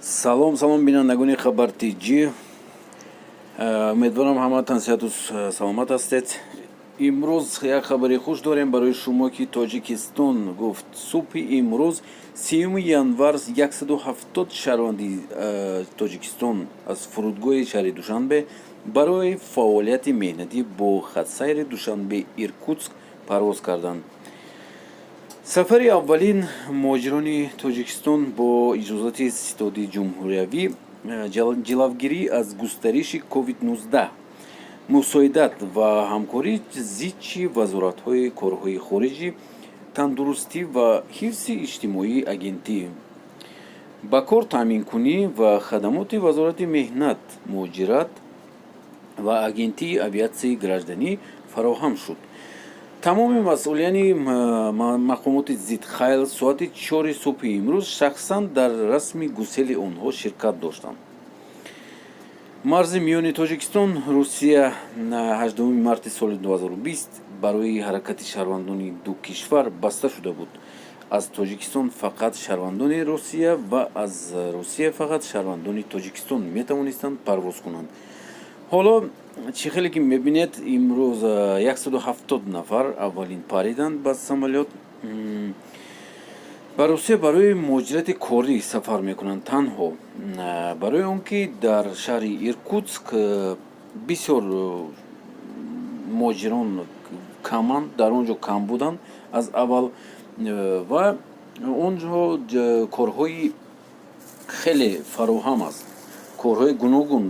Салом, салом, бинандагони Хабар Тҷ. Умедворам, ҳамаатон сиҳату саломат ҳастед. Имрӯз як хабари хуш дорем барои шумо, ки Тоҷикистон гуфт, субҳи имрӯз, 30 январ, 170 шаҳрванди Тоҷикистон аз фурудгоҳи шаҳри Душанбе барои фаъолияти меҳнатӣ бо хатсайри Душанбе Иркутск парвоз карданд. Сафари аввалин муҳоҷирони Тоҷикистон бо иҷозати Ситоди ҷумҳуриявӣ ҷилавгирӣ аз густариши COVID-19 мусоидат ва ҳамкории зичи вазоратҳои корҳои хориҷӣ, тандурустӣ ва ҳифзи иҷтимоӣ, Агентӣ ба кор таъминкунӣ ва хадамоти Вазорати меҳнат, муҳоҷират ва Агентии авиатсияи гражданӣ фароҳам шуд. Тамоми масъулияни мақомоти зидхайл соати 4-и субҳи имрӯз шахсан дар расми гусели онҳо ширкат доштанд. Марзи миёни Тоҷикистон Русия 8 марти соли 2020 барои ҳаракати шаҳрвандони ду кишвар баста шуда буд. Аз Тоҷикистон фақат шаҳрвандони Русия ва аз Русия фақат шаҳрвандони Тоҷикистон метавонистанд парвоз кунанд. Ҳоло чӣ хеле ки мебинед, имрӯз 170 нафар аввалин париданд ба самолёт. Ба Русия барои муҳоҷирати корӣ сафар мекунанд танҳо, барои он ки дар шаҳри Иркутск бисёр муҳоҷирон каманд, дар он ҷо кам буданд аз аввал ва он ҷо корҳои хеле фароҳам аст, корҳои гуногун,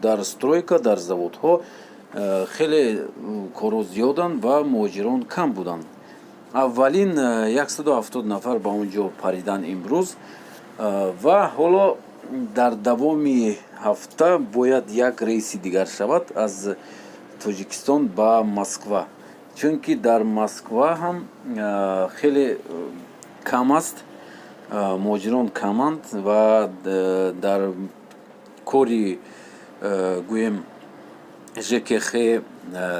дар стройка, дар заводҳо хеле корҳо зиёданд ва муҳоҷирон кам буданд. Аввалин 170 нафар ба он ҷо паридан имрӯз ва ҳоло дар давоми ҳафта бояд як рейси дигар шавад аз Тоҷикистон ба Москва, чунки дар Москва ҳам хеле кам аст, муҳоҷирон каманд ва дар кори, гӯем, ЖКХ,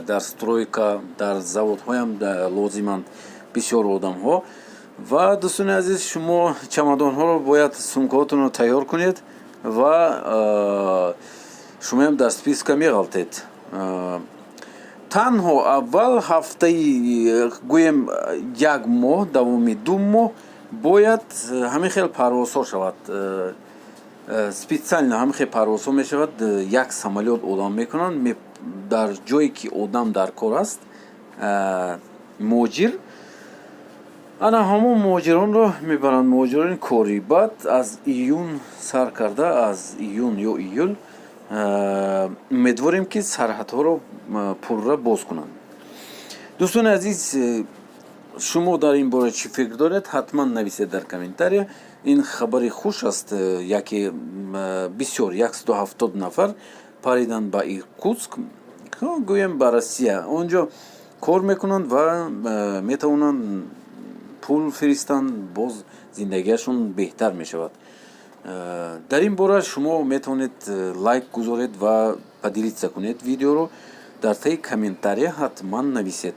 дар стройка, дар заводҳоям лозиманд бисёр одамҳо. Ва, дӯстони азиз, шумо чамадонҳоро бояд, сумкаҳотонро тайёр кунед ва шумоям дар списка меғалтед. Танҳо аввал ҳафтаи, гӯем, як моҳ, давоми 2 моҳ бояд ҳамин хел парвозҳо шавад, специально ҳамин хел парвозҳо мешавад. Як самолёт одам мекунанд, дар ҷое ки одам дар кор аст, муҳоҷир, ана ҳамон муҳоҷиронро мебаранд, муҳоҷирони корӣ. Баъд аз июн сар карда, аз июн ё июл, умедворем, ки сарҳадҳоро пурра боз кунанд. Дӯстони азиз, шумо дар ин бора чӣ фикр доред, ҳатман нависед дар комментария. Ин хабари хуш аст, яке бисёр, 170 нафар париданд ба Иркутск, гӯем, ба Россия. Он ҷо кор мекунанд ва метавонанд пул фиристанд, боз зиндагиашон беҳтар мешавад. Дар ин бора шумо метавонед лайк гузоред ва поделиться кунед видеоро, дар таи комментария ҳатман нависед.